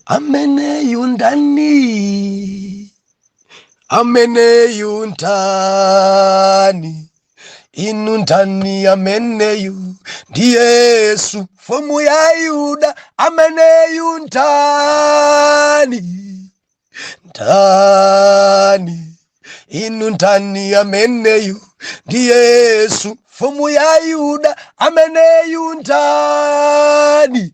Ameneyu ndani? Ameneyu ndani? Inu ndani ameneyu? Ndi Yesu, mfumu ya Yuda. Ameneyu ndani? Ndani? Inu ndani ameneyu? Ndi Yesu, mfumu ya Yuda. Ameneyu ndani?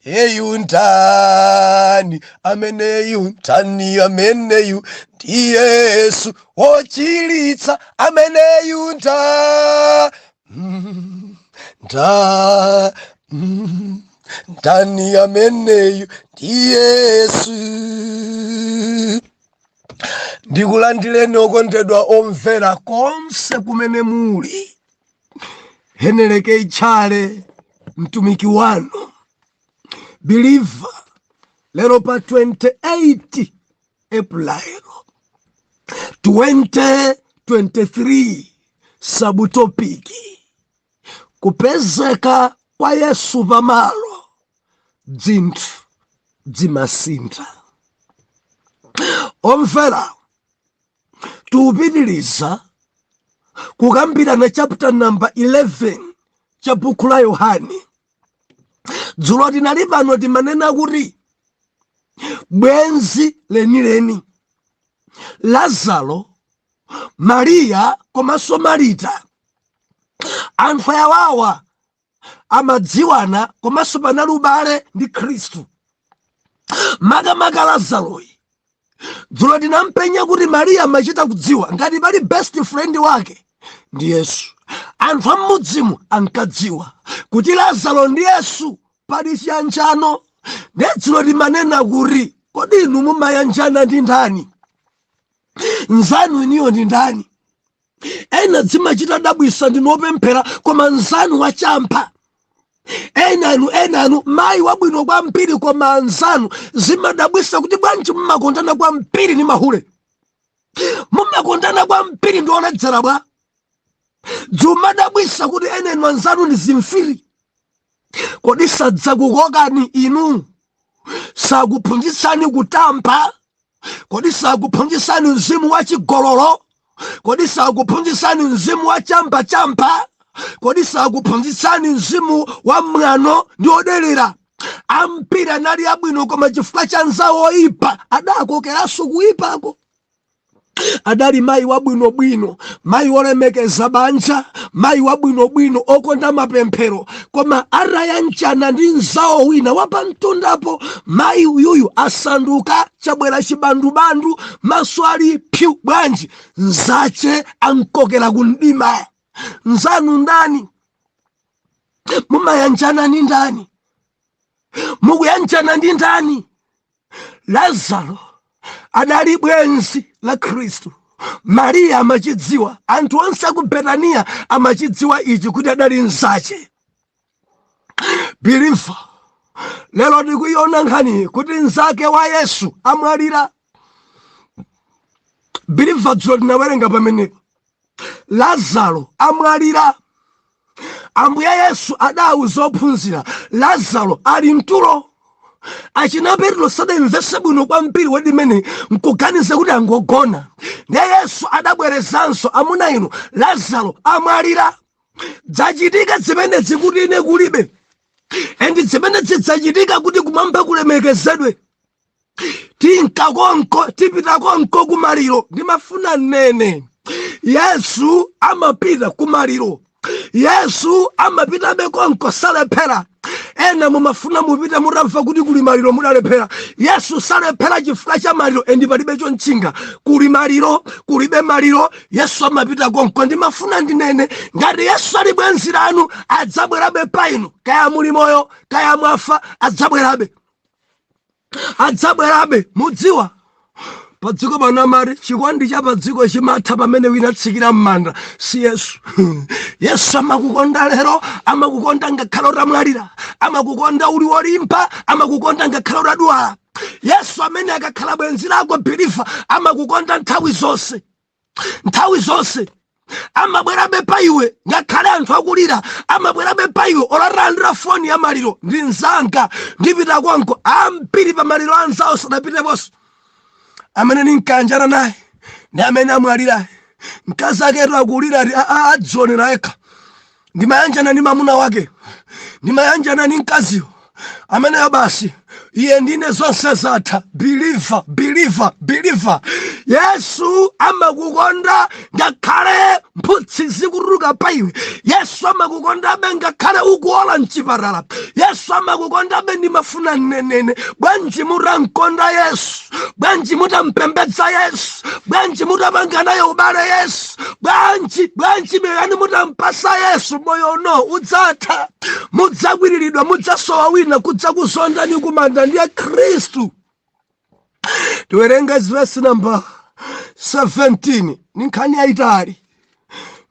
Eyu ndani? Ameneyu ndani? Ameneyu ndi Yesu wochilitsa. Ameneyu nda nda ndani? Ameneyu ndi Yesu. Ndikulandireni okondedwa omvera konse kumene muli. Heneleke Itchale, mtumiki wanu believer, lero pa 28 April 2023, subtopic: kupezeka kwa Yesu pamalo, dzinthu dzimasintha. Omvera, tiupitiriza kukambirana chapter number 11 cha buku la Yohane. Dzulo tinali pano, timanena kuti bwenzi lenileni Lazaro, Mariya komanso Marita, anthu awawa amadziwana komanso panali ubale ndi Khristu, makamaka Lazaroyi. Dzulo tinampenya kuti Mariya amachita kudziwa ngati pali best friend wake ndi Yesu. Anthu ammudzimu ankadziwa kuti Lazaro ndi Yesu pali chiyanjano. Ndiye dzulo timanena kuti, kodi inu mumayanjana ndi ndani? Nzanu iniyo ndi ndani? Ena zimachita dabwisa, ndinu opemphera koma nzanu wachampa. Enanu, enanu mayi wabwino kwambiri, koma anzanu zimadabwisa kuti bwanji mumakondana kwambiri ndi mahule, mumakondana kwambiri ndi oledzera bwa? Zimadabwisa kuti enenu anzanu ndi zimfiri. Kodi sadzakukokani inu? Sakuphunzitsani kutampa? Kodi sakuphunzitsani mzimu wa chigololo? Kodi sakuphunzitsani mzimu wa chamba-chamba? Kodi sakuphunzitsani mzimu wa mwano ndi odelera? Ambiri anali abwino, koma chifukwa cha nzawo oyipa adakokeranso kuipako. Adali mayi wabwinobwino, mayi wolemekeza banja, mayi wabwinobwino okonda mapemphero, koma atayanjana ndi mzawo wina wapamtundapo, mayi uyuyu asanduka chabwera chibandubandu, maso ali pyu. Bwanji? Nzache ankokera ku mdima. Nzanu ndani? Mumayanjana ndi ndani? Mukuyanjana ndi ndani? Lazaro adali bwenzi la Khristu. Mariya amachidziwa, anthu onse aku Betaniya amachidziwa ichi kuti adali mzache. Believer, lero tikuiona nkhani kuti mzake wa Yesu amwalira. Believer, dzulo tinawerenga pamenepo, Lazaro amwalira. Ambuye Yesu adawuza ophunzira, "Lazaro ali mtulo." Achina Petro sadamvese bwino kwambiri word imene, nkuganiza kuti angogona. Ndiye Yesu adabwerezanso, "Amuna inu, Lazaro amwalira. Dzachitika zimene zikuti ine kulibe, and zimene zidzachitika kuti kumwamba kulemekezedwe. Tinka konko, tipita konko kumaliro." Ndimafuna nene, Yesu amapita kumaliro, Yesu amapitabe konko, salephera. Ena mumafuna mupite mutamva kuti kuli maliro, mudalephera. Yesu salephera chifukwa cha maliro, and palibe chonchinga. Kuli maliro, kulibe maliro, Yesu amapita konko. Ndimafuna ndinene, ngati Yesu ali bwenzi lanu, adzabwerabe pa inu, kaya muli moyo, kaya mwafa, adzabwerabe, adzabwerabe. Mudziwa, padziko pano amati chikondi cha padziko chimatha pamene wina atsikira m'manda. Si Yesu. Yesu amakukonda lero, amakukonda ngakhale utamwalira, amakukonda uli wolimba, amakukonda ngakhale utadwala. Yesu amene akakhala bwenzi lako, believer, amakukonda nthawi zonse, nthawi zonse. Amabwerabe pa iwe ngakhale anthu akulira, amabwerabe pa iwe olo atalandira foni ya maliro, ndi mzanga ndipita konko. Ambiri pa maliro anzawo sadapiteponso. Amene ninkanjana naye ndi amene amwalira, mkazi aketu akulira ati adzionera yekha, ndimayanjana ndi mamuna wake, ndimayanjana ndi mkaziyo ameneyo, basi iye ndine zonse zatha. Believer, believer, believer, Yesu amakukonda ngakhale mphutsi zikutuluka pa iwe. Yesu amakukondabe ngakhale ukuola mchipatala. Yesu amakukondabe. Ndimafuna nnenene, bwanji mutamkonda Yesu? Bwanji mutampembedza Yesu? Bwanji mutapanga naye ubale Yesu? Bwanji, bwanji meyani mutampasa Yesu? Moyo uno udzatha, mudzakwiriridwa, mudzasowa wina kudzakuzondani kumanda. Ndiye Khristu. Tiwerenge verse number 17, ni nkhani yayitali,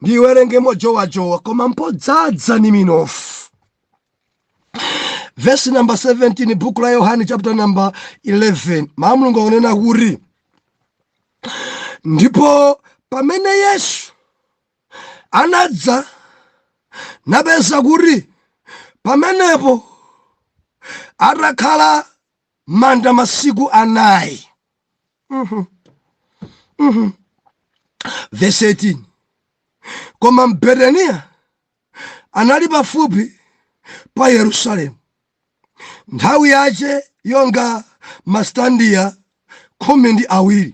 ndiwerenge mojowajowa koma mpodzadza ni minofu. Verse number 17, buku la Yohane chapter number 11, mawu Mulungu akunena kuti, ndipo pamene Yesu anadza napeza kuti pamenepo atakhala manda masiku 4. Verse 18, koma Mbetaniya anali pafupi pa Yerusalemu, nthawi yace yonga mastandiya 12.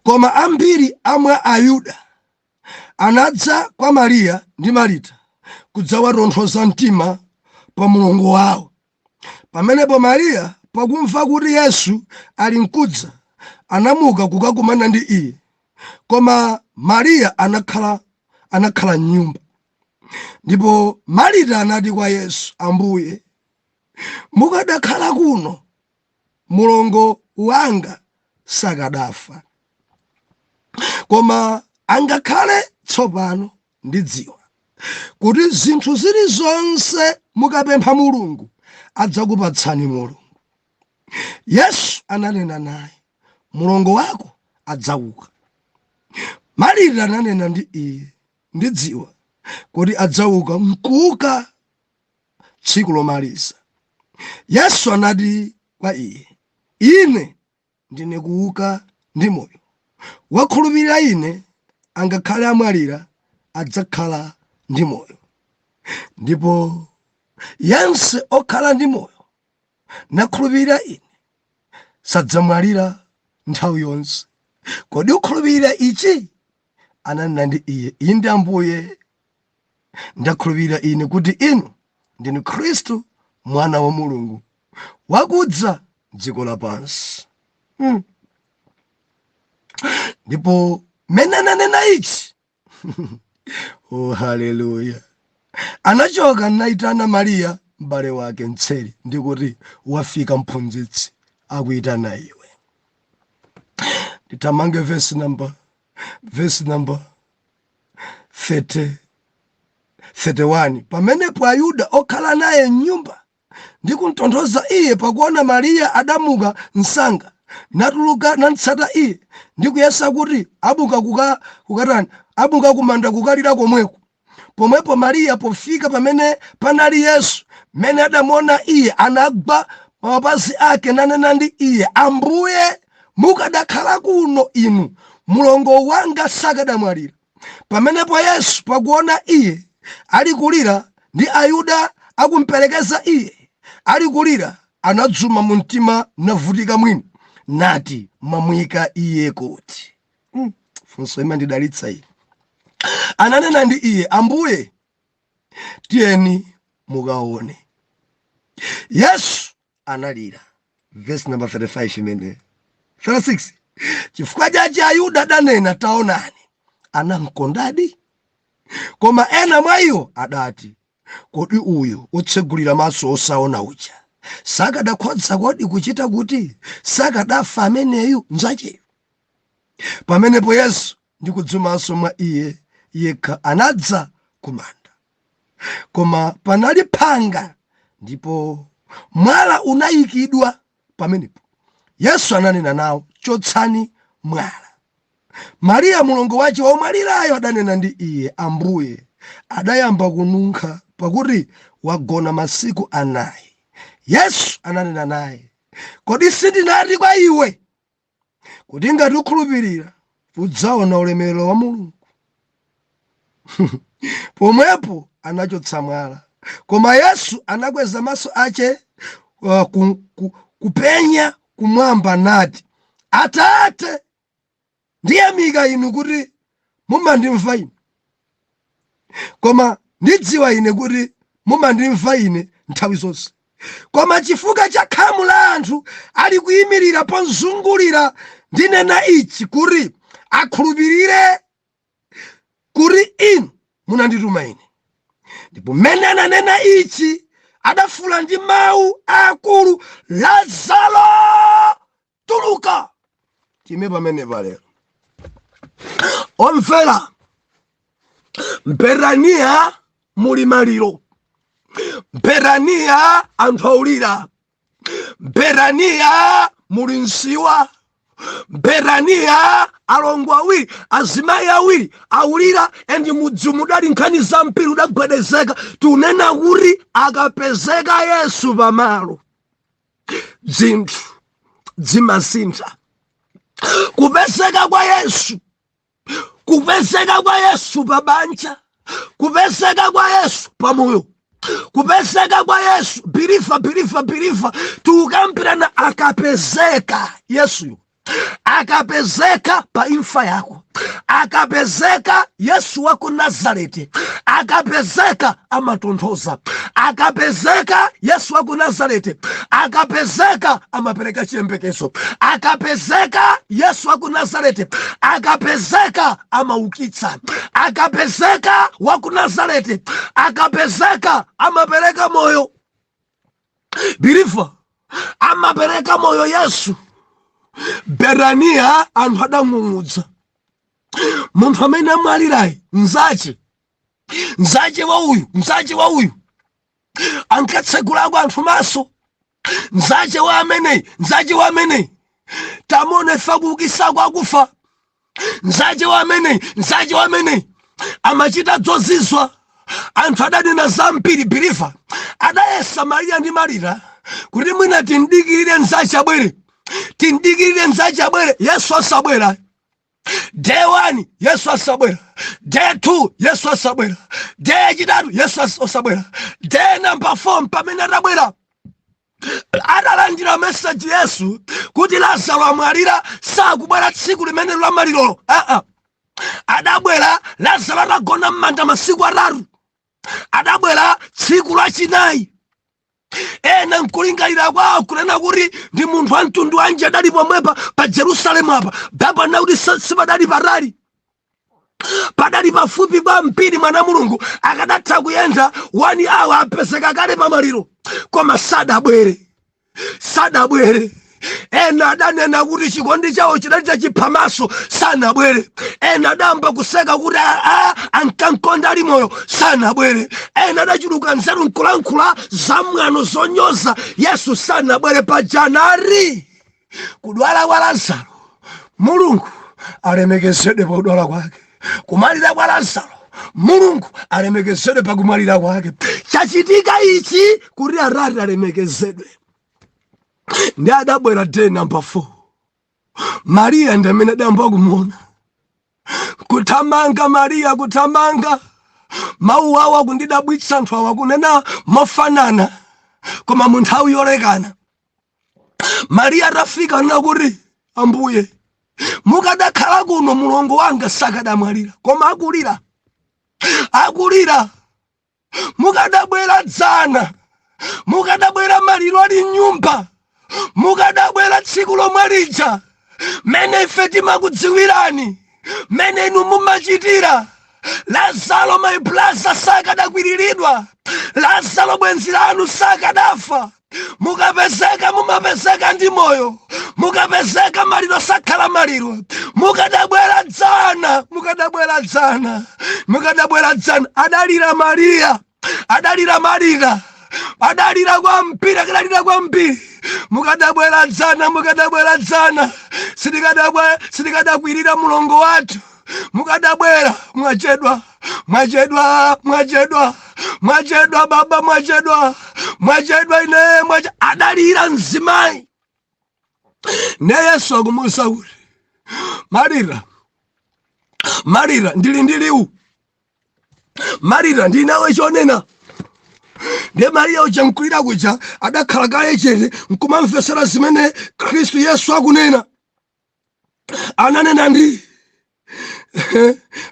Koma ambiri amwa Ayuda anadza kwa Mariya ndi Marita kudzawatonthoza mtima pa mlongo wawo. Pamenepo Mariya, pakumva kuti Yesu ali mkudza, anamuka kukakumana ndi iye, koma Mariya anakhala mnyumba. Ndipo Marita anati kwa Yesu, Ambuye, mukadakhala kuno, mlongo wanga sakadafa. Koma angakhale tsopano ndidziwa kuti zinthu zilizonse mukapempha Mulungu, adzakupatsani Mulungu. Yesu ananena naye, mlongo wako adzauka. Marita ananena ndi iye, ndidziwa kuti adzauka mkuuka tsiku lomaliza. Yesu anati kwa iye, ine ndine kuuka ndi moyo. Wakhulupirira ine, angakhale amwalira, adzakhala ndi moyo, ndipo yense okhala ndi moyo nakhulupirira ine sadzamwalira nthawi yonse. Kodi ukhulupirira ichi? Ananena ndi iye, inde Ambuye, ndakhulupirira ine kuti inu ndinu Khristu mwana wa Mulungu wakudza dziko lapansi. Ndipo mene ananena ichi, oh haleluya, anachoka naitana Mariya m'bale wake mtseri, ndikuti, wafika mphunzitsi, akuyitana iwe. Ndithamange verse number 30, 31. Pamenepo Ayuda okhala naye mnyumba ndi kumtonthoza iye, pakuona Mariya adamuka msanga natuluka natsata iye, ndi kuyesa kuti abuka kukatani, abuka kumanda kukalira komweko. Pomwepo Mariya pofika pamene panali Yesu, mmene adamuona iye, anagwa pa mapazi ake nanena ndi iye, Ambuye, mukadakhala kuno inu, mlongo wanga sakadamwalira. Pamenepo Yesu, pakuona iye ali kulira, ndi Ayuda akumperekeza iye ali kulira, anadzuma mu mtima navutika mwini, nati, mwamuyika iye kuti? Funso imandidalitsa ine. Ananena ndi iye, Ambuye, tiyeni mukaone. Yesu analira. Verse number 35 imene 36, chifukwa chachi Ayuda adanena, taonani, anamkondadi. Koma ena mwa iwo adati, kodi uyu otsegulira maso osaona uja sakadakhoza kodi kuchita kuti sakadafa ameneyu mnzacheyo? Pamenepo Yesu ndi kudzumanso mwa iye yekha anadza kumanda. Koma panali phanga, ndipo mwala unayikidwa pamenepo. Yesu ananena nawo, chotsani mwala. Mariya mlongo wace womwalirayo adanena ndi iye, Ambuye, adayamba kununkha, pakuti wagona masiku 4. Yesu ananena naye, Kodi sindinati kwa iwe, kuti ngati ukhulupirira udzaona ulemerero wa Mulungu? Pomwepo anachotsa mwala. Koma Yesu anakweza maso ache kupenya kumwamba nati, Atate, ndiyamika inu kuti mumandimva ine, koma ndidziwa ine kuti mumandimva ine nthawi zonse, koma chifukwa cha khamu la anthu ali kuyimirira pozungulira ndinena ichi, kuti akhulupirire kuti inu munandituma ine. Ndipo mmene ananena ichi, adafula ndi mawu akulu, Lazaro, tuluka. Time pamene palero, omvera. Mberaniya muli maliro, Mberaniya anthu aulira, Mberaniya muli msiwa, Mberaniya alongo awiri, azimayi awiri aulira, and mudzi mudali nkhani zambiri, udagwedezeka. Tunena kuti akapezeka Yesu pamalo, zinthu zimasintha. Kupezeka kwa Yesu, kupezeka kwa Yesu pa banja, kupezeka kwa Yesu pamoyo, kupezeka kwa Yesu, believer, believer, believer, tikukambirana akapezeka Yesuyo, akapezeka pa imfa yako, akapezeka Yesu wa ku Nazareti, akapezeka amatonthoza, akapezeka Yesu wa ku Nazareti, akapezeka amapereka chiyembekezo, akapezeka Yesu wa ku Nazareti, akapezeka amaukitsa, akapezeka wa ku Nazareti, akapezeka amapereka moyo. Believer, amapereka moyo Yesu. Beraniya anthu adang'ung'udza, munthu amene amwalirayi mzache, mzache wa uyu, mzache wa uyu, ankatsegulako anthu maso, mzache wa ameneyi, mzache wa ameneyi, tamone ife kuukisako akufa, mzache wa ameneyi, mzache wa ameneyi, amachita zozizwa. Anthu adanena zambiri. Believer, adayesa Mariya ndi Marita kuti mwina tindikirire mzache abwere, tindikirire mzache abwere. Yesu asabwera. Day 1 Yesu asabwera, day 2 Yesu asabwera, day yachitatu Yesu asabwera, day number 4 pamene atabwera, atalandira message Yesu kuti Lazaro amwalira, sakubwera tsiku limene la malirolo, aa, adabwera Lazaro atagona m'manda masiku 3, adabwera tsiku lachinayi. Ena nkulingalira kwawo kunena kuti ndi munthu wa mtundu wanji adali pomwepa pa Jerusalemu apa? Baba nakuti sipadali patali, padali pafupi kwambiri. Mwana Mulungu akadatha kuyenda 1 hour apezeka kale pamaliro, koma sadabwere, sadabwere. Ena adanena kuti chikondi chawo chidali chachiphamaso, sanabwere. Ena adamba kuseka kuti ankankonda ali moyo, sanabwere. Ena adachuluka nzeru nkulankhula zamwano zonyoza Yesu, sanabwere. Pa Janari kudwala kwa Lazaro, Mulungu alemekezedwe pa kudwala kwake. Kumwalira kwa Lazaro, Mulungu alemekezedwe pa kumwalira kwake. Chachitika ichi kuti Atate alemekezedwe. Ndi adabwera day number 4. Mariya ndi amene adayamba kumuona, kuthamanga Mariya, kuthamanga. Mawu awa kundidabwitsa, anthu awa kunena mofanana koma mu nthawi yolekana. Mariya atafika anena kuti, Ambuye, mukadakhala kuno mulongo wanga sakadamwalira, koma akulira, akulira. Mukadabwera dzana, mukadabwera maliro ali mnyumba, mukadabwera tsiku lomwe lija, mene ife timakudziwirani, mene inu mumachitira, Lazaro my brother sakadakwiriridwa, Lazaro bwenzi lanu sakadafa. Mukapezeka mumapezeka ndi moyo, mukapezeka maliro sakhala maliro. Mukadabwera dzana, mukadabwera dzana, mukadabwera dzana. Adalira Mariya, adalira Marita. Adalira kwambiri, akadalira kwambiri. Mukadabwera dzana, mukadabwera dzana, sitikadakwirira mulongo wathu. Mukadabwera, mwachedwa, mwachedwa, mwachedwa, mwachedwa baba, mwachedwa, mwachedwa ine mwache. Adalira mzimayi. Ne Yesu akumuwuza kuti, Marita, Marita, ndili ndi liwu. Marita, ndili nawe chonena. Ndiye Mariya uja nkulira kuja adakhala kale chete nkumamvesera zimene Khristu Yesu akunena. Ananena ndi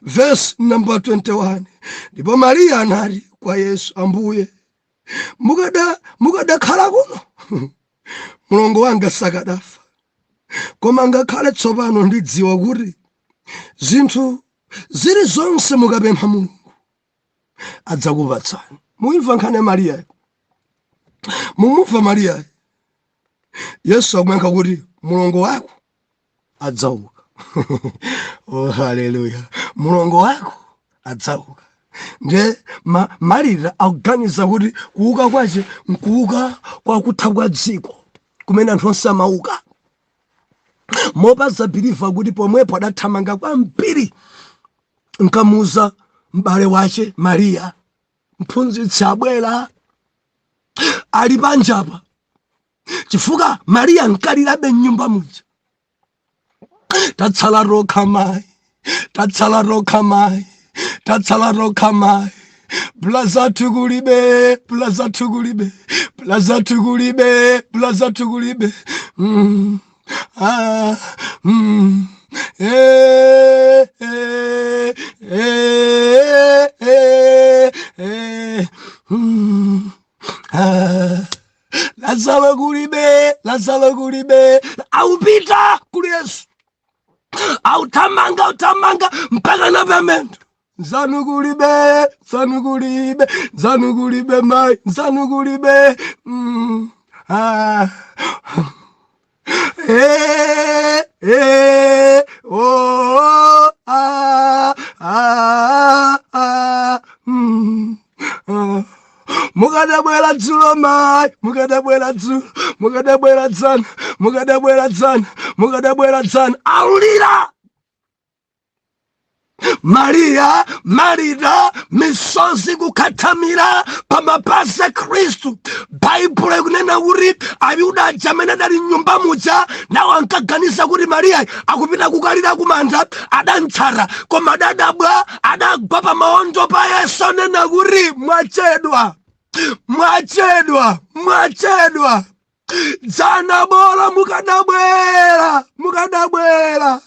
verse number 21, ndipo Mariya anati kwa Yesu, Ambuye, mukadakhala kuno, mulongo wanga sakadafa. Koma ngakhale tsopano ndidziwa kuti zinthu zili zonse mukapempha Mulungu adzakupatsani. Muimva nkhani ya Mariya? Mumumva Mariya? Yesu akuyankha kuti mulongo wako adzauka. Oh, haleluya! Mulongo wako adzauka. Ndiye Marita akuganiza kuti kuuka kwace nkuuka kwakutha kwa dziko kumene anthu onse amauka. Mopaza believer kuti pomwepo adathamanga kwambiri nkamuuza m'bale wace Mariya, mphunzitsi abwera, ali panjapa, chifukwa Mariya nkalirabe mnyumba muja. Tatsala tokha mayi, tatsala tokha mayi, tatsala tokha mayi, brother kulibe, brother kulibe, brother kulibe, brother kulibe. Ah, Eh, eh, eh, eh, eh. Ah. Lazaro kulibe, Lazaro kulibe. Aupita kuli Yesu, authamanga, authamanga mpaka na pamendo. Nzanu kulibe, nzanu kulibe, nzanu kulibe mai, nzanu kulibe. Ah. Eh, eh, oh, ah, ah, ah, ah. Mukadabwera dzulo mayi, mukadabwera dzulo, mukadabwera dzana, mukadabwera dzana, mukadabwera dzana. Aulira Mariya, Marita, misozi kukhathamira pamapazi a Khristu. Baibulo ikunena kuti Ayuda aja amene adali mnyumba muja nawo ankaganiza kuti Mariya akupita kukalira kumanda, adantsata, koma adadabwa, adagwa pa maondo pa Yesu, anena kuti mwachedwa, mwachedwa, mwachedwa. Dzana bola mukadabwera, mukadabwera,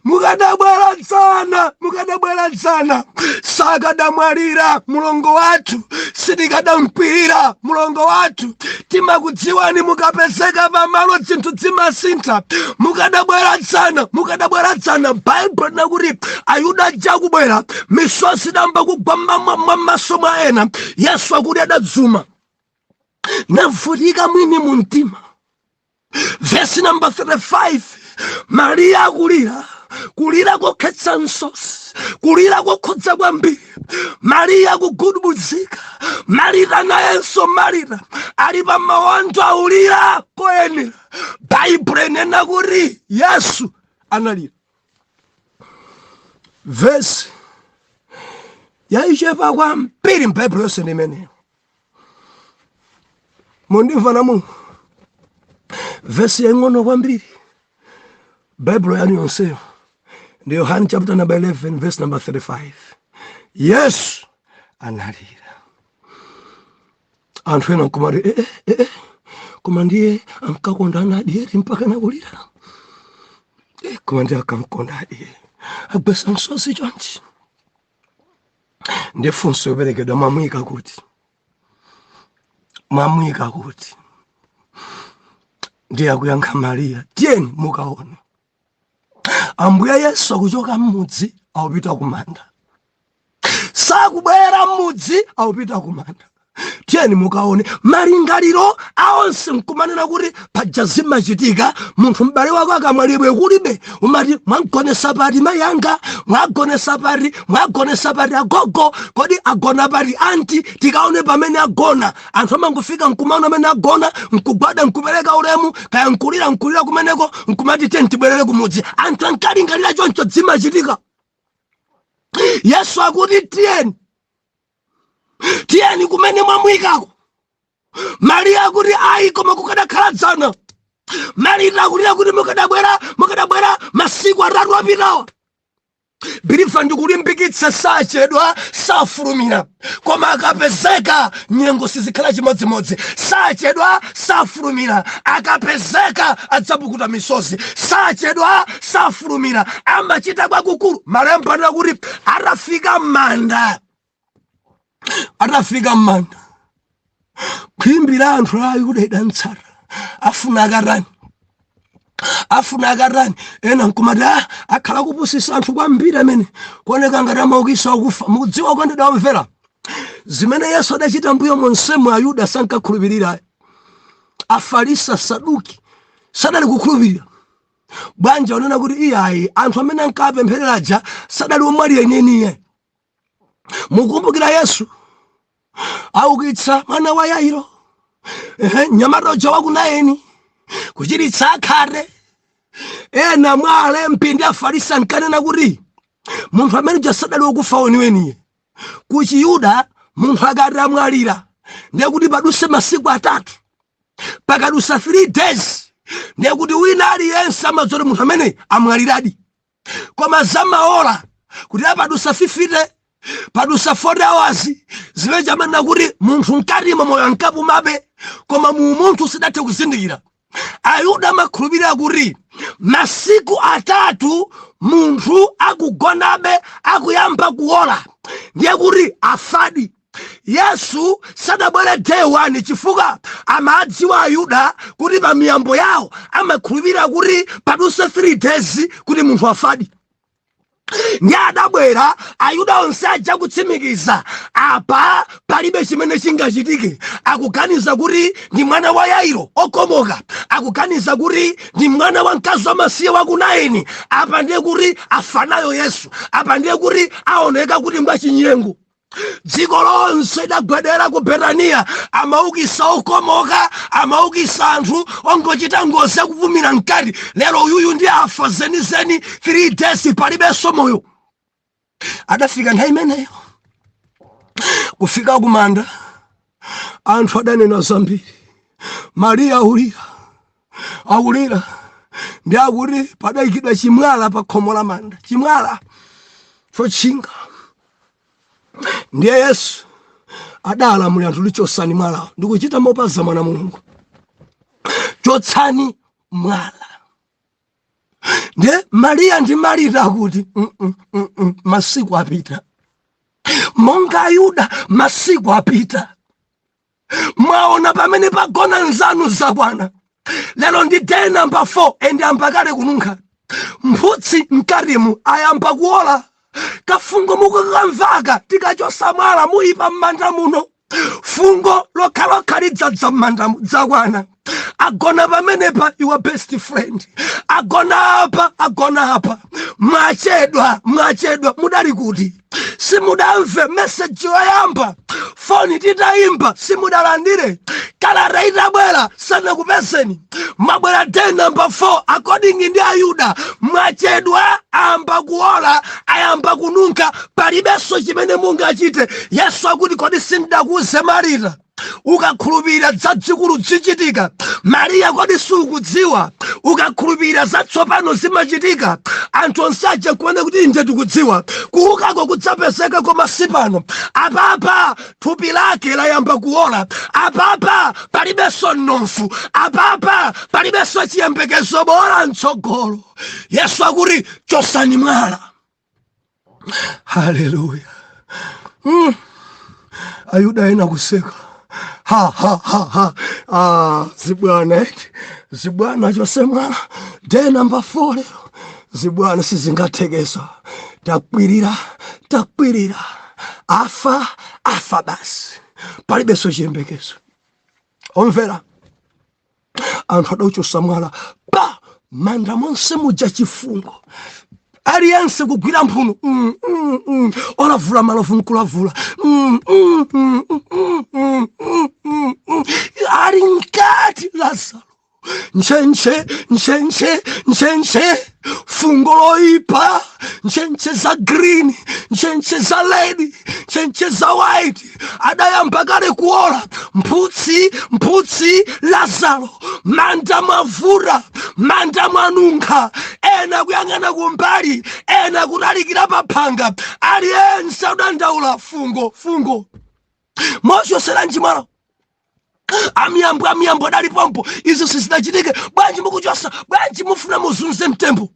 mukadabwera dzana, mukadabwera dzana, sakadamwalira mulongo wathu, sitikadamkwirira mulongo wathu. Timakudziwani, mukapezeka pamalo zinthu zimasintha. Mukadabwera dzana, mukadabwera dzana. Baibulo linakuti Ayuda aja akubwera, misozi idamba kugwa m'maso mwa ena. Yesu akuti adadzuma navutika mwini mu mtima. Vesi namba 35, Mariya akulira, kulira kokhetsa msozi, kulira kokhudza kwambiri. Mariya akugudubuzika, Marita nayenso, Marita ali pa mawondo aulira koyenera. Baibulo inena kuti Yesu analira. Vesi yayichepa kwambiri m'Baibulo yonse ndi imeneyo. Mundimva namu? Vesi yaing'ono kwambiri Baibulo yanu yonseyo ndi Yohane chapter number 11 verse number 35, Yesu analira. Anthu ena nkumati, eh, eh, eh, eh, koma ndiye ankakonda anadi mpaka nakulira. Eh, koma ndiye akamkonda adi, agwesa msozi chonchi. Ndi funso yoperekedwa, mwamuyika kuti? Mwamuyika kuti? Ndiye akuyankha Mariya, tiyeni mukaone. Ambuye Yesu akuchoka mmudzi, akupita kumanda. Sakubwera mmudzi, akupita kumanda. Tiyeni mukaone. Malingaliro a onse nkumanena kuti paja zimachitika, munthu m'bale wako akamwalira kulibe, umati mwamgonesa pati mayi anga, mwagonesa pati, mwagonesa pati agogo, kodi agona pati anti, tikaone pamene agona. Anthu amangofika nkumaona amene agona, nkugwada, nkupereka ulemu, kaya nkulira, nkulira kumeneko, nkumati tiyeni tibwerere kumudzi. Anthu ankalingalira choncho, zimachitika. Yesu akuti tiyeni, tiyeni kumene mwamuyikako. Mariya akuti ayi, koma kukadakhala dzana. Marita akulira kuti mukadabwera, mukadabwera masiku 3 apitawa. Believer, ndikulimbikitsa, sachedwa, safulumira, koma akapezeka nyengo sizikhala chimodzimodzi. Sachedwa, safulumira, akapezeka adzapukuta misozi. Sachedwa, safulumira, amachita kwakukulu. Malemba anena kuti atafika m'manda, atafika m'manda, khwimbi la anthu la Ayuda idantsata, afuna akatani, afuna akatani. Ena nkumati, ah, akhala kupusisa anthu kwambiri amene kuoneka ngati amaukisa akufa. Mukudziwa, kondedwa omvera, zimene Yesu adachita mbuyo monsemo Ayuda sankakhulupirira, Afarisi, Asaduki sadali kukhulupirira. Bwanja unena kuti iyayi, anthu amene ankapemphereraja sadali omwalira ineniye. Mukumbukira Yesu aukitsa mwana wa Yairo, ehe, mnyamata uja wa ku Naini, kuchiritsa akhate. Ena mwa alembi ndi Afarisi ankanena kuti munthu amene uja sadali wokufa weniweniye. Ku Chiyuda munthu akati amwalira ndiye kuti paduse masiku 3. Pakadusa 3 days ndiye kuti wina aliyense amadziwa kuti munthu amene amwaliradi. Koma zamaola kuti apadusa 50, padusa 40 hours, zimene chamanena kuti munthu mkatimo moyo ankapumabe, koma mu munthu sidathe kuzindikira. Ayuda amakhulupirira kuti masiku 3 munthu akugonabe, akuyamba kuola, ndiye kuti afadi. Yesu sadabwere day 1 chifukwa amadziwa Ayuda kuti pa miyambo yawo amakhulupirira kuti paduse 3 days kuti munthu afadi. Ndiye adabwera Ayuda onse aja kutsimikiza apa palibe chimene chingachitike. Akuganiza kuti ndi mwana wa Yairo okomoka, akuganiza kuti ndi mwana wa mkazi wamasiye wa ku Naini. Apa ndiye kuti afanayo Yesu, apa ndiye kuti aoneka kuti ngwachinyengo. Dziko lonse lidagwedera ku Betaniya. Amaukisa okomoka, amaukisa anthu ongochita ngozi akupumira mkati. Lero uyuyu ndi afa zenizeni, 3 days palibenso moyo. Adafika nthawi imeneyo, kufika kumanda, anthu adanena zambiri. Mariya aulira, aulira, ndi akuti padayikidwa chimwala pa khomo la manda, chimwala chotchinga. Ndiye Yesu adalamulira anthu kuti chotsani mwalawo. Ndikuchita mopaza mwana Mulungu, chotsani mwala. Ndiye Mariya ndi Marita akuti masiku apita. Monga Ayuda, masiku apita, mwaona pamene pagona nzanu, zakwana. Lero ndi day number 4 and ayamba kale kununkha mphutsi mkatimu, ayamba kuola, kafungo mukukamvaka. Tikachosa mwala muyipa m'manda muno, fungo lokhalokha lidzadza m'mandamu. Dzakwana, agona pamenepa your best friend, agona apa, agona apa. Mwachedwa, mwachedwa. Mudali kuti? Simudamve meseji yoyamba, foni titayimba simudalandire, kalata itabwera sanakupezeni. Mwabwera day number 4. According ndi Ayuda, mwachedwa, ayamba kuola, ayamba kununkha, palibenso chimene mungachite. Yesu akuti, kodi sindidakuuze Marita, ukakhulupirira zazikulu zichitika? Mariya, kodi sukudziwa ukakhulupirira zatsopano zimachitika? Anthu onse aja nkuona kuti inde, tikudziwa kuukako kudzapezeka, koma si pano. Apapa thupi lake layamba kuola, apapa palibenso mnofu, apapa palibenso chiyembekezo bola mtsogolo. Yesu akuti chosani mwala. Haleluya! Ayuda ena kuseka, ha ha ha ha, ah, zibwana eti, zibwana, chose mwala day number 4 lero, zibwana, sizingathekeso, takwirira, takwirira, afa, afa basi. Palibenso chiyembekezo. Omvera, anthu adauchosa mwala pa manda monse muja, chifungo, aliyense kugwira mphuno, Olavula malovu nkulavula, Ali mkati Lazaro, ntchentche, ntchentche, ntchentche, fungo loyipa, ntchentche za green, ntchentche za red, ntchentche za white, adayamba kale kuola, mphutsi, mphutsi. Lazaro manda mwavura, manda mwanunkha, ena kuyang'ana kumbali, ena kutalikira paphanga, aliyense akudandaula fungo, fungo. Mochoseranji mwala? Amiyambo, amiyambo adali pompo. Izo sizidachitike. Bwanji mukuchosa? Bwanji mufuna muzunze mtembo?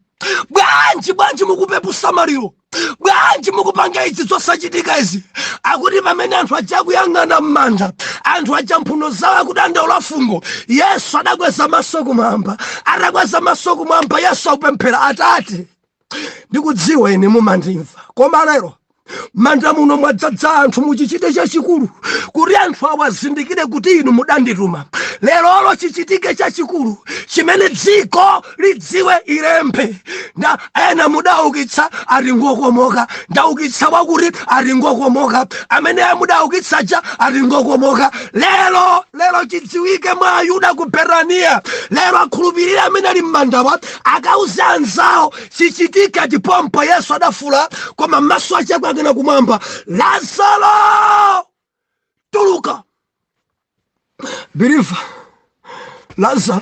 Bwanji, bwanji mukupepusa maliro? Bwanji mukupanga izi zosachitika izi? Akuti pamene anthu aja kuyang'ana m'manda, anthu aja mphuno zawo akudandaula fungo, Yesu adakweza maso kumwamba. Atakweza maso kumwamba, Yesu akupemphera, "Atate, ndikudziwa ine mumandimva, koma lero manda muno mwadzadza anthu. Muchichite chachikulu kuti anthu awazindikire kuti inu mudandituma. Lerolo chichitike chachikulu chimene dziko lidziwe, ilembe nda ena mudaukitsa ati ngokomoka, ndaukitsa wakuti ati ngokomoka, amene mudaukitsaja ati ngokomoka. Lero, lero chidziwike mwa Ayuda ku Betaniya. Lero akhulupirire amene ali mmandawa, akauze anzawo. Chichitika chipompo." Yesu adafula, koma maso ake akuyang'ana kumwamba, "Lazaro, tuluka!" Believer, Lazaro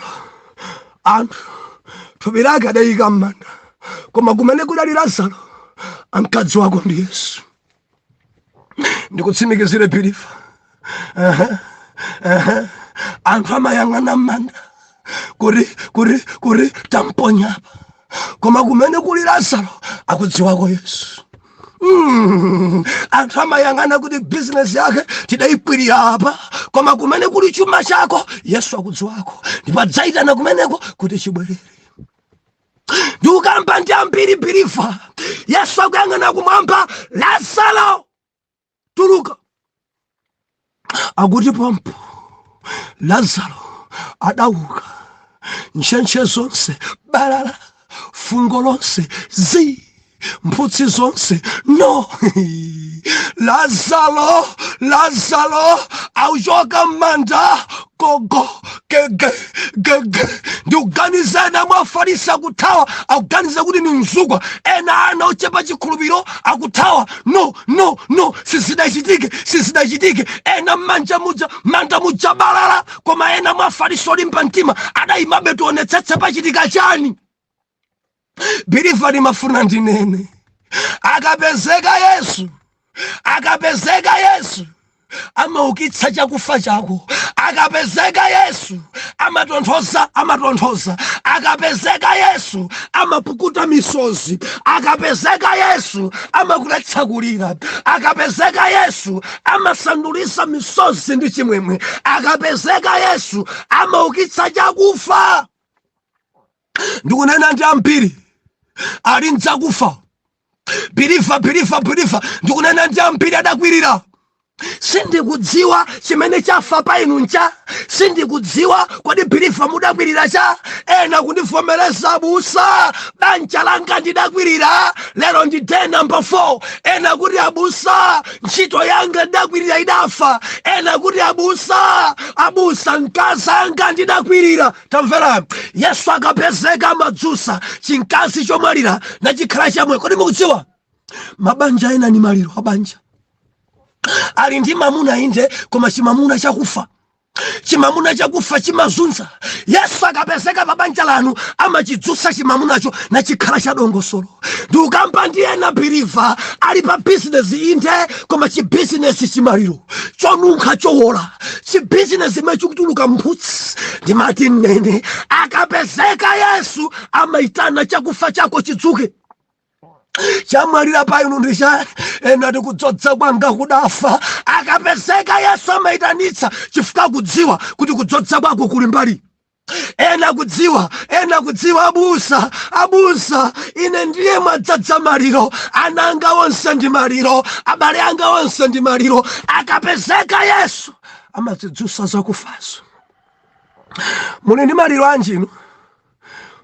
anthu thupi lake adayika m'manda, koma kumene kudali Lazaro ankadziwako ndi Yesu. Ndikutsimikizire, believer, anthu amayang'ana m'manda kuti tamponyapa, koma kumene kuli Lazaro akudziwako Yesu. Anthu amayang'ana kuti bizinesi yake tidayikwirira apa, koma kumene kuli chuma chako Yesu akudziwako, ndipo adzayitana kumeneko kuti chibwerere. Ndikukamba ndi ambiri, believer. Yesu akuyang'ana kumwamba, "Lazaro, tuluka!" Akuti pompo Lazaro adauka, ntchentche zonse balala, fungo lonse zi, mphutsi zonse no. Lazaro, Lazaro auchoka m'manda, gogo gege gege. Ndikuganiza ena mwa Afarisi akuthawa, akuganiza kuti ni mzukwa. Ena ana ochepa chikhulupiriro akuthawa, "No, no, no, sizidachitike, sizidachitike." Ena mmanja muja, manda muja balala, koma ena mwa Afarisi olimba mtima adayimabe, "Tionetsetse pachitika chani?" Believer, limafuna ndinene, akapezeka Yesu, akapezeka Yesu amaukitsa chakufa chako. Akapezeka Yesu amatonthoza, amatonthoza. Akapezeka Yesu amapukuta misozi. Akapezeka Yesu amakuletsa kulira. Akapezeka Yesu amasandulisa misozi ndi chimwemwe. Akapezeka Yesu amaukitsa chakufa. Ndikunena ndi ambiri ali mdzakufa. Believer, believer, believer, ndikunena ndi ambiri adakwirira. Sindikudziwa chimene chafa pa inu ncha, sindikudziwa. Kodi believer, mudakwirira cha? Ena kundivomereza, "Abusa, banja langa ndidakwirira, lero ndi day number 4." Ena kuti, "Abusa, ntchito yanga ndidakwirira, idafa." Ena kuti, "Abusa, abusa, mkazi anga ndidakwirira." Tamvera, Yesu akapezeka amadzusa chinkazi chomwalira nachikhala chamwe. Kodi mukudziwa mabanja ena ni maliro abanja? Ali ndi mamuna inde, koma chimamuna chakufa, chimamuna chakufa chimazunza. Yesu akapezeka pa banja lanu amachidzutsa chimamunacho nachikhala chadongosolo. Ndikukamba ndi ena, believer, ali pa bizinesi inde, koma chibizinesi chimaliro, chonunkha, chowola, chibizinesi imene chikutuluka mphutsi. Ndimati mnene, akapezeka Yesu amaitana chakufa chako chidzuke. Chamwalira pa inu ndi chani? Ena tikudzodza kwanga kudafa. Akapezeka Yesu amaitanitsa chifukwa kudziwa kuti kudzodza kwako kuli mbali. Ena Ena kudziwa, ena kudziwa, abusa, abusa, ine ndiye mwadzadza maliro, ana anga onse ndi maliro, abale anga onse ndi maliro. Akapezeka Yesu amazidzutsa zakufazo. Muli ndi maliro anji inu?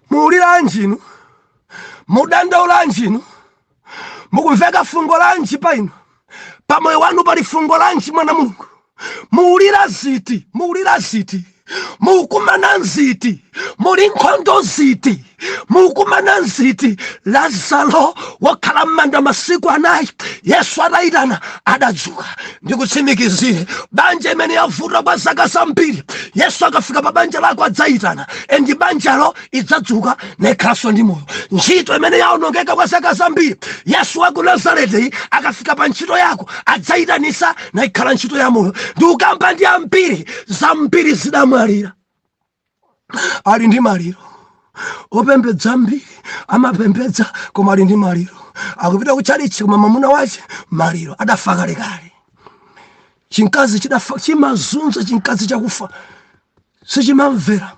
Muulira anji inu? Mudandaula anji inu? Mukumveka fungo lanji pa inu? Pamoyo wanu pali fungo lanji, mwana Mulungu? Muulira ziti? Muulira ziti? Mukumana nziti? Muli nkhondo ziti? Mukumana nziti? Lazaro wakhala m'manda masiku 4, Yesu atayitana adadzuka. Ndikutsimikizire, banja imene yavuta kwa zaka zambiri, Yesu akafika pa banja lako adzayitana and banjalo idzadzuka nekhalanso ndi moyo. Ntchito imene yaonongeka kwa zaka zambiri, Yesu wa ku Nazareti akafika pa ntchito yako adzayitanisa naikhala ntchito ya moyo. Ndikukamba ndi ambiri, zambiri zidamwalira, ali ndi maliro. Opembedza ambiri amapembedza koma ali ndi maliro. Akupita kutchalichi koma mwamuna wache maliro, adafa kalekale. Chinkazi chidafa, chimazunza chinkazi chakufa, sichimamvera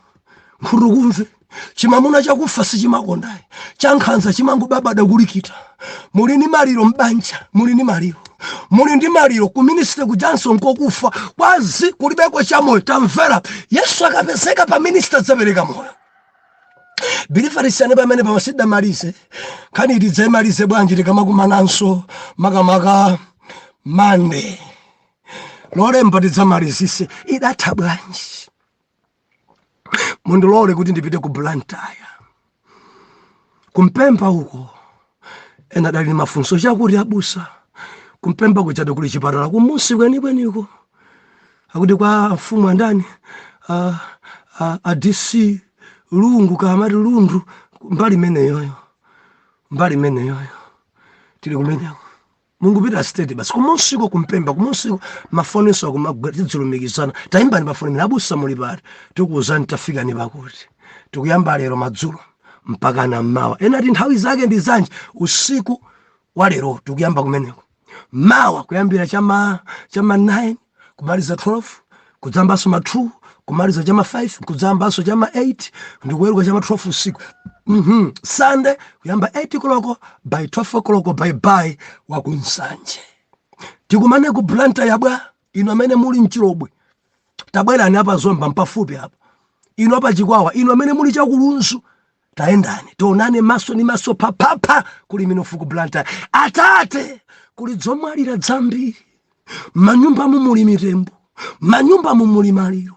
nkhutukumve. Chimamuna chakufa sichimakondayi, chankhanza, chimangobabada kulikita. Muli ndi maliro mbanja, muli ndi maliro, muli ndi maliro ku ministry kujanso nkokufa kwazi, kulibeko chamoyo. Tamvera, Yesu akapezeka pa ministry adzapereka moyo. Bilifarisane pamene pamasidamalize nkhani, tidzayimalize bwanji tikamakumananso, makamaka Mande, Lolemba, tidzamalizise idatha bwanji. Mundilole kuti ndipite ku Blantyre, kumpemba uko. Ena dali mafunso chakuti, abusa, kumpemba kuchati kuli chipatala kumusi kwenikweniko, akuti kwa mfumu andani, a DC Lungu, kamati Lundu, mbali imeneyoyo, mbali imeneyoyo tili kumeneko. Mungupita state basi kumusiko, kumpemba kumusiko. Mafoninso akumagwera, tidzilumikizana. Tayimbani pafoni mene, abusa muli pati? Tikuwuzani tafikani pakuti tikuyamba lero madzulo mpaka na mmawa. Ena ati nthawi zake ndi zanji? Usiku wa lero tikuyamba kumeneko, mawa kuyambira chama 9 kumaliza 12, kudzambanso ma 2 kumaliza chama 5, kudzambanso chama 8 ndikuweruka chama 12 usiku. Sunday kuyamba 8 koloko, by 12 o'clock bye bye wakunsanje. Tikumane ku Blantyre yabwa. Inu amene muli mchilobwe, tabwerani apa Zomba mpafupi apa. Inu apa Chikwawa, inu amene muli chakulunzu, tayendani tionane maso ni maso, paphapha kuli minofu ku Blantyre. Atate, kuli dzomwalira dzambiri manyumbamu, muli mitembo manyumbamu, muli maliro.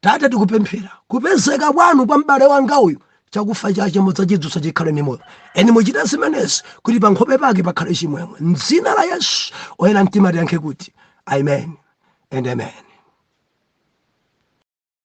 Tate, tikupemphera kupezeka kwanu kwa m'bale wanga uyu, chakufa chache mudzachidzutsa chikhale ni moyo. Eni muchite zimenezi kuti pa nkhope pake pakhale chimwemwe. Mdzina la Yesu, oyera mtima tiyankhe kuti amen and amen.